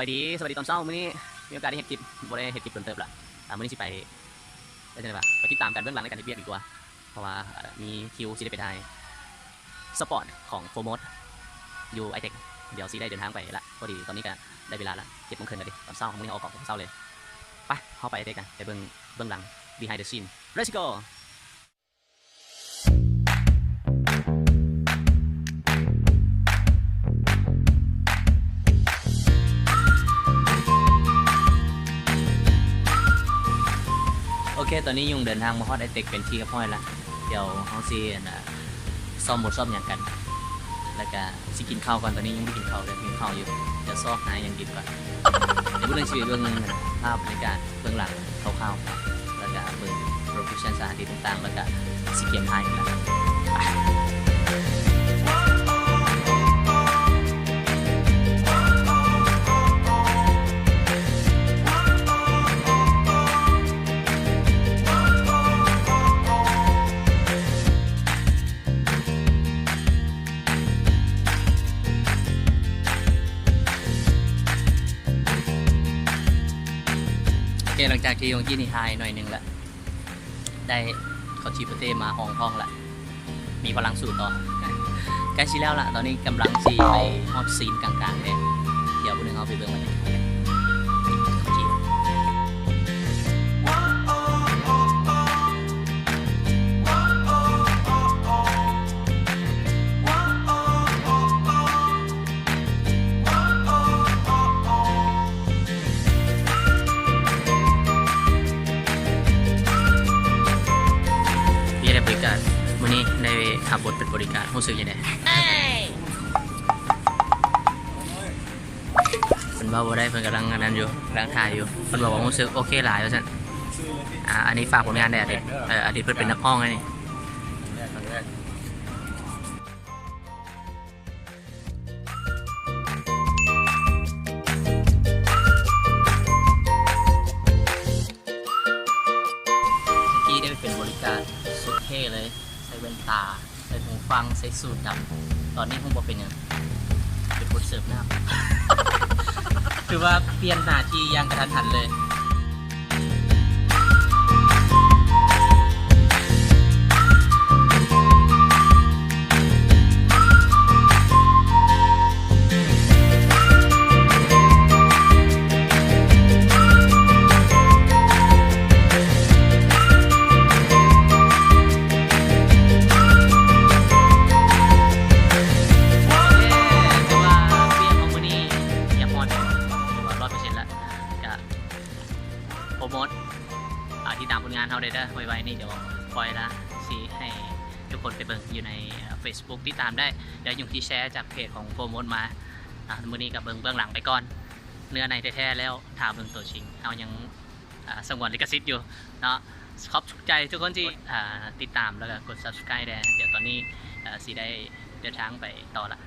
ສະບາຍດີ ສະບາຍດີຕອນເຊົ້າ. ມື້ນີ້ມີໂອກາດໄດ້ເຮັດຄລິບ ບໍ່ໄດ້ເຮັດຄລິບດົນເຕີບລະ. ອາ ມື້ນີ້ຊິໄປ ເອີ້ນຈັ່ງໃດວະ ໄປຕິດຕາມການເບື້ອງຫຼັງໃນການເຮັດວຽກດີກວ່າ ເພາະວ່າ ເອີ ມີຄິວຊິໄດ້ໄປຖ່າຍສະປອດຂອງໂຟມອດຢູ່ໄອເຕັກ. ດຽວຊິໄດ້ເດີນທາງໄປລະ ພໍດີຕອນນີ້ກະໄດ້ເວລາລະ ເຈັດໂມງເຄິ່ງລະເດ ຕອນເຊົ້າ. ມື້ນີ້ເຮົາອອກກອງແຕ່ເຊົ້າເລີຍ. ໄປ ເຮົາໄປໄອເຕັກກັນ ໄປເບິ່ງເບື້ອງຫຼັງ behind the scene. Let's go. ໂອເຄ ຕອນນີ້ຍຸ່ງເດີນທາງມາຮອດໄອເຕັກເປັນທີ່ຮຽບຮ້ອຍລະ. ດຽວເຮົາຊິ ອັນນ່າ ຊ້ອມບົດຊ້ອມຫຍັງກັນ ແລ້ວກະຊິກິນເຂົ້າກ່ອນ. ຕອນນີ້ຍັງບໍ່ໄດ້ກິນເຂົ້າເລີຍ ຫິວເຂົ້າຢູ່. ດຽວຊອກຫາຫຍັງກິນກ່ອນ. ດຽວມື້ອື່ນຊິໄປເບິ່ງພາບບັນຍາກາດເບື້ອງຫຼັງ ຄ່າວໆ ແລ້ວກະເບິ່ງໂລເຄຊັນສະຖານທີ່ຕ່າງໆ ແລ້ວກະຊິກຽມຖ່າຍຫັ້ນລະ. ໂອເຄ ຫຼັງຈາກທີ່ເມື່ອກີ້ນີ້ຖ່າຍໜ້ອຍໜຶ່ງລະ ໄດ້ຄອດຊີປະເຕ້ມາຮອງທ້ອງລະ ມີພະລັງສູ້ຕໍ່. ໃກ້ຊິແລ້ວລະ ຕອນນີ້ກຳລັງຊິໄປຮອດຊີນກາງໆແລ້ວ. ດຽວມື້ໜຶ່ງເຮົາໄປເບິ່ງບັນຍາກາດກັນ. ມີແຕ່ບໍລິການ ມື້ນີ້ໄດ້ຮັບບົດເປັນບໍລິການ ຮູ້ສຶກຈັ່ງໃດ? ເພິ່ນເວົ້າບໍ່ໄດ້ ເພິ່ນກຳລັງອັນນັ້ນຢູ່ ກຳລັງຖ່າຍຢູ່. ເພິ່ນບອກວ່າຮູ້ສຶກໂອເຄຫຼາຍວ່າຊັ້ນ. ອາ ອັນນີ້ຝາກຜົນງານແດ່ ອາທິດ ເອີ ອາທິດເພິ່ນເປັນນັກຮ້ອງແລ້ວນີ້. ເມື່ອກີ້ໄດ້ໄປເປັນບໍລິການສຸດເທ່ເລີຍ ໃສ່ແວ່ນຕາ ໃສ່ຫູຟັງ ໃສ່ສູດດຳ. ຕອນນີ້ຮູ້ບໍ່ເປັນຫຍັງ? ເປັນຄົນເສີບນ້ຳ. ຖືວ່າປ່ຽນໜ້າທີ່ຢ່າງກະທັນຫັນເລີຍ. ຖືວ່າວຽກຂອງມື້ນີ້ຮຽບຮ້ອຍ ຖືວ່າຮ້ອຍເປີເຊັນລະ. ກະໂປຣໂມດ ອາ ຕິດຕາມຜົນງານເຮົາໄດ້ເດີ ໄວໆນີ້ດຽວປ່ອຍລະ ຊິໃຫ້ທຸກຄົນໄປເບິ່ງຢູ່ໃນ ເອີ ເຟສບຸກ ຕິດຕາມໄດ້. ດຽວຍຸ່ງຊິແຊຈາກເພຈຂອງໂປຣໂມດມາ. ອາ ມື້ນີ້ກະເບິ່ງເບື້ອງຫຼັງໄປກ່ອນ ເນື້ອໃນແທ້ໆແລ້ວ ຖ້າເບິ່ງໂຕຈິງ ເຮົາຍັງ ອາ ສະຫງວນລິຂະສິດຢູ່ເນາະ. ຂອບໃຈທຸກຄົນທີ່ ອາ ຕິດຕາມ ແລ້ວກະກົດ Subscribe ແດ່. ດຽວຕອນນີ້ ອາ ຊິໄດ້ເດີນທາງໄປຕໍ່ລະ.